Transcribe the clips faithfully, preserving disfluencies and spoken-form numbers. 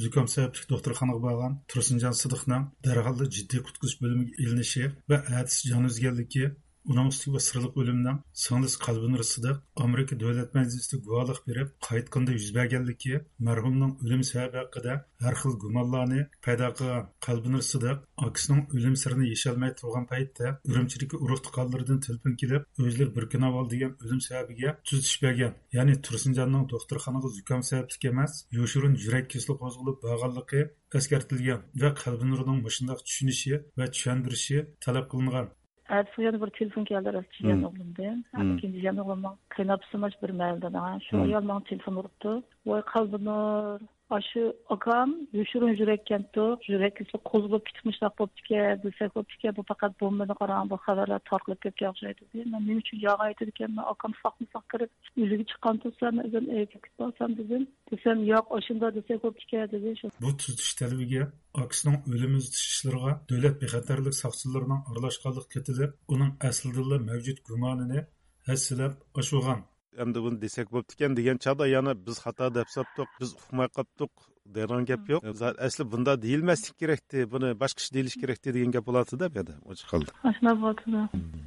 زۇكام سەۋەبلىك دوختۇرخانىغا بارغان تۇرسۇنجان سىدىقنىڭ دەرھاللا جىددىي قۇتقۇزۇش بۆلۈمىگە ئېلىنىشى ۋە ئەتىسى جان ئۈزگەنلىكى، ئۇنىڭ ئۈستىگە بۇ سىرلىق ئۆلۈمنىڭ سىڭلىسى قەلبىنۇر سىدىق ئامېرىكا دۆلەت مەجلىسىدە گۇۋاھلىق بېرىپ قايتقىنىدا يۈز بەرگەنلىكى، مەرھۇمنىڭ ئۆلۈم سەۋەبى ھەققىدە ھەر خىل گۇمانلارنى پەيدا قىلغان قەلبىنۇر سىدىق ئاكىسىنىڭ ئۆلۈم سىرىنى يېشەلمەي تۇرغان پەيتتە، ئۈرۈمچىدىكى ئۇرۇق تۇغقانلىرىدىن تېلېفون كېلىپ، ئۆزلىرى بىر كۈن ئاۋۋال دېگەن ئۆلۈم سەۋەبىگە تۈزىتىش بەرگەن. يەنى تۇرسۇنجاننىڭ دوختۇرخانىغا زۇكام سەۋەبلىك ئەمەس، يوشۇرۇن يۈرەك كېسىلى قوزغىلىپ بارغانلىقى ئەسكەرتىلگەن ۋە قەلبىنۇرنىڭ مۇشۇنداق چۈشىنىشى ۋە چۈشەندۈرۈشى تەلەپ قىلىنغان. ئەتىسى يەنە بىر تېلېفون كەلدى، راست، جىيەن ئوغلۇمدىن. كېيىن جىيەن ئوغلۇمنىڭ قېيىنئاپىسى مانا شۇ بىر مەھەللىدە، شۇ ئايال ماڭا تېلېفون ئۇرۇپتۇ. ۋاي قەلبىنۇر، ئاشۇ ئاكام يوشۇرۇن يۈرەككەنتۇق، يۈرەك كېسىلى قوزغىلىپ كېتىپ مۇشۇنداق بوپتىكەن، دېسەك بوپتىكەن، بۇ پەقەت بولمىدى، قاراڭ، بۇ خەۋەرلەر تارقىلىپ كەتكەن ئوخشايدۇ دېدى. مەن نېمە ئۈچۈن ياغاي دېدىكەن، مەن ئاكام ساقمۇ ساق كىرىپ ئۆيىگە چىققان تۇرسا، مەن ئۆزۈم ئۆيگە كېتىپ بارسام دېدىم. دېسەم، ياق، ئاشۇنداق دېسەك بوپتىكەن دېدى. شۇ بۇ تۈزىتىش تەلىپىگە ئاكىسىنىڭ ئۆلۈم تۈزىتىش ئىشلىرىغا دۆلەت بىخەتەرلىك ساقچىلىرىنىڭ ئارىلاشقانلىقى كېتىلىپ، ئۇنىڭ ئەسلىدىنلا مەۋجۇت گۇمانىنى ھەسسىلەپ ئاشۇرغان. ئەمدى بۇنى دېسەك بوپتىكەن دېگەن چاغدا يەنە بىز خاتا دەپ ساپتۇق، بىز ئۇقماي قاپتۇق دەيدىغان گەپ يوق. ئەسلى بۇنداق دېيىلمەسلىكى كېرەكتى، بۇنى باشقىچە دېيىلىشى كېرەكتى دېگەن گەپ بولاتتى-دە بۇ يەردە، ئوچۇق ھالدا. ئاشۇنداق بولاتتى-دە.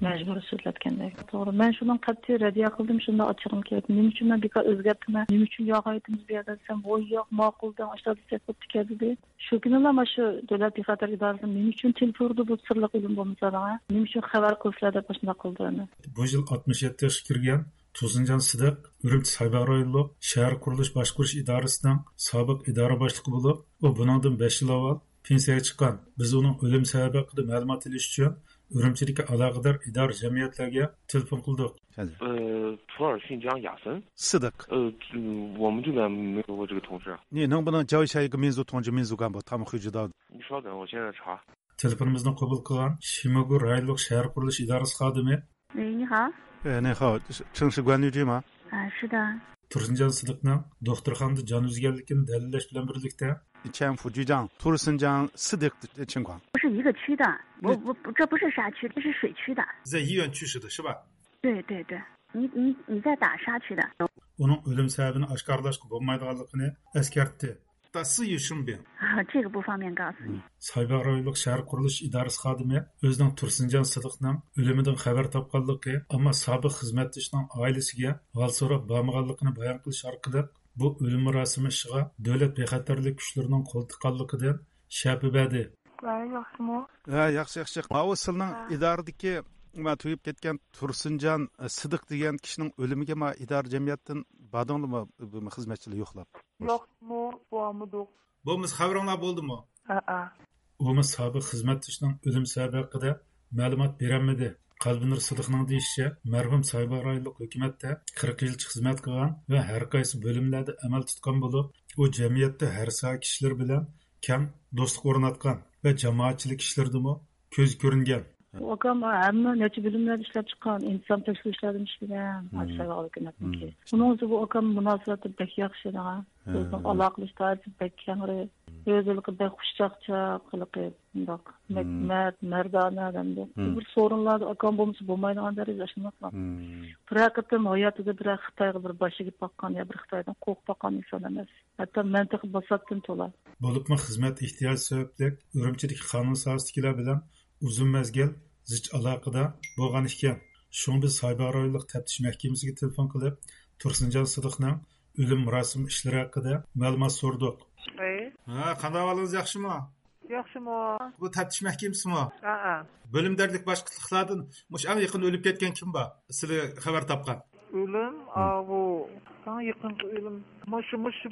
مەجبۇرىي سۆزلەتكەندەك. توغرا. مەن شۇنىڭ قەتئىي رەددىيە قىلدىم، شۇنداق ئاچچىقىم كەلدى. نېمە ئۈچۈن مەن بىكار ئۆزگەرتىمەن؟ نېمە ئۈچۈن ياغايتىمىز بۇ يەردە دېسەم، ۋوي ياق، ماقۇل دەڭ، ئاشۇنداق دېسەك بوپتىكەن دېدى. شۇ كۈنىلا مانا شۇ دۆلەت بىخەتەر ئىدارىسىنىڭ نېمە ئۈچۈن تېلېفون ئۇردى بۇ سىرلىق ئۆلۈم بولمىسا دەڭ، نېمە ئۈچۈن خەۋەر قىلسىلەر دەپ ئاشۇنداق قىلدى ئەمدى. بۇ يىل ئاتمىش يەتتە ياشقا كىرگەن تۇرسۇنجان سىدىق ئۈرۈمچى سايباغ رايونلۇق شەھەر قۇرۇلۇش باشقۇرۇش ئىدارىسىنىڭ سابىق ئىدارە باشلىقى بولۇپ، ئۇ بۇنىڭدىن بەش يىل ئاۋۋال پېنسىيەگە چىققان. بىز ئۇنىڭ ئۆلۈم سەۋەبى ھەققىدە مەلۇمات ئېلىش ئۈچۈن ئۈرۈمچىدىكى ئالاقىدار ئىدارە جەمئىيەتلەرگە تېلېفون قىلدۇق. 呃，普洱新疆雅森。是的。呃，我们这边没有过这个同事。你能不能叫一下一个民族统计、民族干部，他们会知道的。你稍等，我现在查。 تېلېفونىمىزنى قوبۇل قىلغان شىموگۇ رايونلۇق شەھەر قۇرۇلۇش ئىدارىسى خادىمى. 喂，你好。 ئە، نېخاۋ، چىڭشى گۇەنلۈجى ما؟ 啊，是的。 تۇرسۇنجان سىدىقنىڭ دوختۇرخانىدا جان ئۈزگەنلىكىنى دەلىللەش بىلەن بىرلىكتە، 前副局长 تۇرسۇنجان سىدىق 的情况。 不是一个区的，我，我，这不是沙区，这是水区的。 在医院去世的是吧？ 对，对，对，你，你，你在打沙区的。 ئۇنىڭ ئۆلۈم سەۋەبىنى ئاشكارىلاشقا بولمايدىغانلىقىنى ئەسكەرتتى. 打死于身边。 啊，这个不方便告诉你。 سايباغ رايونلۇق شەھەر قۇرۇلۇش ئىدارىسى خادىمى ئۆزىنىڭ تۇرسۇنجان سىدىقنىڭ ئۆلۈمىدىن خەۋەر تاپقانلىقى، ئەمما سابىق خىزمەتدىشىنىڭ ئائىلىسىگە ھال سوراپ بارمىغانلىقىنى بايان قىلىش ئارقىلىق، بۇ ئۆلۈم مۇراسىمى ئىشىغا دۆلەت بىخەتەرلىك كۈچلىرىنىڭ قولى تىققانلىقىدىن شەپە بەردى. ۋەي، ياخشىمۇ؟ ھە، ياخشى، ياخشى. ماۋۇ سىلنىڭ ئىدارىدىكى، ما، تۈگەپ كەتكەن تۇرسۇنجان سىدىق دېگەن كىشىنىڭ ئۆلۈمىگە، ما، ئىدارە جەمئىيەتتىن باردىڭلىمۇ، بۇ خىزمەتچىلەر يوقلاپ؟ ياخشىمۇ، بارمىدۇق. بولمىسا خەۋىرىڭلار بولدىمۇ؟ ھەئە. ئۇمۇ سابىق خىزمەتدىشىنىڭ ئۆلۈم سەۋەبى ھەققىدە مەلۇمات بېرەلمىدى. قەلبىنۇر سىدىقنىڭ دېيىشىچە، مەرھۇم سايباغ رايونلۇق ھۆكۈمەتتە قىرىق يىلچە خىزمەت قىلغان ۋە ھەر قايسى بۆلۈملەردە ئەمەل تۇتقان بولۇپ، ئۇ جەمئىيەتتە ھەر ساھە كىشىلىرى بىلەن كەڭ دوستلۇق ئورناتقان ۋە جامائەتچىلىك ئىشلىرىدىمۇ كۆزگە كۆرۈنگەن. ئۇ ئاكام ھەممە نەچچە بۆلۈملەردە ئىشلەپ چىققان، ئىنتىزام تەكشۈرۈش ئىشلەردىمۇ ئىشلىگەن، مم. ئاشۇ ھۆكۈمەتنىڭكى. مم. شۇنىڭ ئۈچۈن بۇ ئاكام مۇناسىۋىتى بەك ياخشى، ماڭا. ھە. ئۆزىنىڭ ئالاقىلىشىش دائىرىسى بەك كەڭرى. مم. ئۆزى ھېلىقى بەك خۇشچاقچاق، ھېلىقى مۇنداق مم. مەرد، مەردانە ئادەمدە. مم. بىر سورۇنلاردا ئاكام بولمىسا بولمايدىغان دەرىجىدە ئاشۇنداقلا. مم. بىرەر قېتىم ھاياتىدا بىرەر خىتايغا بىر باش ئېگىپ باققان يا بىر خىتايدىن قورقۇپ باققان ئىنسان ئەمەس. ھەتتا مەن تېخى باساتتىم تولا. بولۇپمۇ خىزمەت ئېھتىياجى سەۋەبلىك ئۈرۈمچىدىكى قانۇن ساھەسىدىكىلەر بىلەن ئۇزۇن مەزگىل زىچ ئالاقىدە بولغان ئىكەن. شۇڭا بىز سايباغ رايونلۇق تەپتىش مەھكىمىسىگە تېلېفون قىلىپ، تۇرسۇنجان سىدىقنىڭ ئۆلۈم مۇراسىمى ئىشلىرى ھەققىدە مەلۇمات سورىدۇق. ۋەي. ھە، قانداق ئەھۋالىڭىز، ياخشىمۇ؟ ياخشىمۇ؟ بۇ تەپتىش مەھكىمىسىمۇ؟ ھەئە. بۆلۈم دەرىجىلىك باشلىقلاردىن مۇشۇ ئەڭ يېقىن ئۆلۈپ كەتكەن كىم بار؟ سىلى خەۋەر تاپقان. ئۆلۈم، مم. ئاۋۇ، ئەڭ يېقىنقى ئۆلۈم. مۇشۇ، مۇشۇ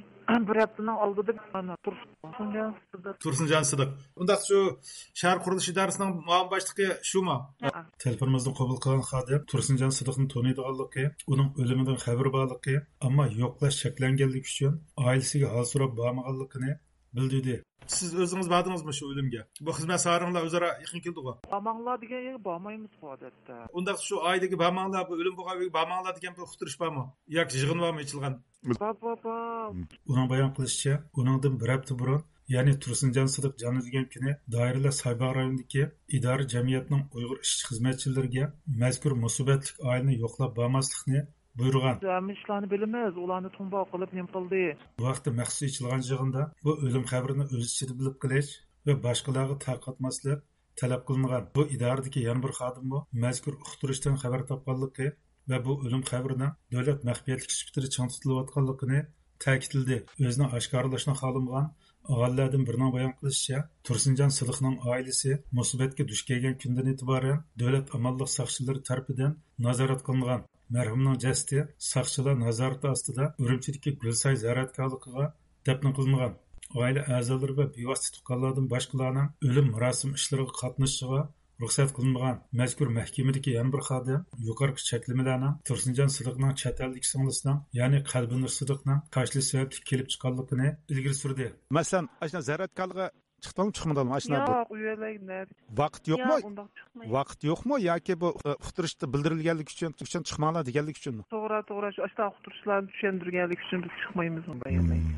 بىر ھەپتىنىڭ ئالدىدا مانا تۇرسۇنجان سىدىق. تۇرسۇنجان سىدىق. ئۇنداق شۇ شەھەر قۇرۇلۇش ئىدارىسىنىڭ مۇئاۋىن باشلىقى شۇمۇ؟ ھە. تېلېفونىمىزنى قوبۇل قىلغان خادىم تۇرسۇنجان سىدىقنى تونۇيدىغانلىقى، ئۇنىڭ ئۆلۈمىدىن خەۋىرى بارلىقى، ئەمما يوقلاش چەكلەنگەنلىكى ئۈچۈن ئائىلىسىگە ھال سوراپ بارمىغانلىقىنى بىلدۈردى. سىز ئۆزىڭىز باردىڭىزمۇ شۇ ئۆلۈمگە؟ بۇ خىزمەت ساھەلىرىڭلار ئۆزئارا يېقىن كېلىدىغۇ؟ بارماڭلار دېگەن يەرگە بارمايمىزغۇ ئادەتتە. ئۇنداقتا شۇ ئائىلىگە بارماڭلار، بۇ ئۆلۈم بولغان ئۆيگە بارماڭلار دېگەن بىر ئۇقتۇرۇش بارمۇ؟ ياكى يىغىن بارمۇ ئېچىلغان؟ بار، بار، بار. ئۇنىڭ بايان قىلىشىچە، ئۇنىڭدىن بىر ھەپتە بۇرۇن، يەنى تۇرسۇنجان سىدىق جان ئۈزگەن كۈنى دائىرىلەر سايباغ رايونىدىكى ئىدارە جەمئىيەتنىڭ ئۇيغۇر ئىشچى خىزمەتچىلىرىگە مەزكۇر مۇسىبەتلىك ئائىلىنى يوقلاپ بارماسلىقنى بۇيرۇغان. ھەممە ئىشلارنى بىلىمىز، ئۇلارنى تۇڭباق قىلىپ نېمە قىلدى؟ بۇ ھەقتە مەخسۇس ئېچىلغان يىغىندا بۇ ئۆلۈم خەۋىرىنى ئۆز ئىچىدە بىلىپ قېلىش ۋە باشقىلارغا تارقاتماسلىق تەلەپ قىلىنغان. بۇ ئىدارىدىكى يەنە بىر خادىممۇ مەزكۇر ئۇقتۇرۇشتىن خەۋەر تاپقانلىقى ۋە بۇ ئۆلۈم خەۋىرىنىڭ دۆلەت مەخپىيەتلىكى سۈپىتىدە چىڭ تۇتۇلۇۋاتقانلىقىنى تەكىتلىدى. ئۆزىنىڭ ئاشكارىلاشنى خالىمىغان ئاغىنىلەردىن بىرىنىڭ بايان قىلىشىچە، تۇرسۇنجان سىدىقنىڭ ئائىلىسى مۇسىبەتكە دۇچ كەلگەن كۈندىن ئېتىبارەن دۆلەت ئامانلىق ساقچىلىرى تەرىپىدىن نازارەت قىلىنغان. مەرھۇمنىڭ جەسىتى ساقچىلار نازارىتى ئاستىدا ئۈرۈمچىدىكى گۈلساي زىيارەتگاھلىقىغا دەپنە قىلىنغان. ئائىلە ئەزالىرى ۋە بىۋاسىتە تۇغقانلاردىن باشقىلارنىڭ ئۆلۈم مۇراسىم ئىشلىرىغا قاتنىشىشىغا رۇخسەت قىلىنمىغان. مەزكۇر مەھكىمىدىكى يەنە بىر خادىم يۇقىرىقى چەكلىمىلەرنىڭ تۇرسۇنجان سىدىقنىڭ چەت ئەلدىكى سىڭلىسىنىڭ، يەنى قەلبىنۇر سىدىقنىڭ قاچىلىشى سەۋەبلىك كېلىپ چىققانلىقىنى ئىلگىرى سۈردى. مەسىلەن، ئاشۇ زىيارەتگاھلىققا چىقتىڭمۇ، چىقمىدىڭمۇ؟ ئاشۇنداق بىر ياق، ئۇ يەرلەرگە نەدە؟ ۋاقىت يوقمۇ؟ ياق، ئۇنداق چىقمايمىز. ۋاقىت يوقمۇ ياكى بۇ، ئۇ، ئۇقتۇرۇشتا بىلدۈرۈلگەنلىكى ئۈچۈن، ئۈچۈن چىقماڭلار دېگەنلىكى ئۈچۈنمۇ؟ توغرا، توغرا، شۇ ئاشۇنداق ئۇقتۇرۇشلارنى چۈشەندۈرگەنلىكى ئۈچۈن بىز چىقمايمىز ئۇنداق يەرلەرگە.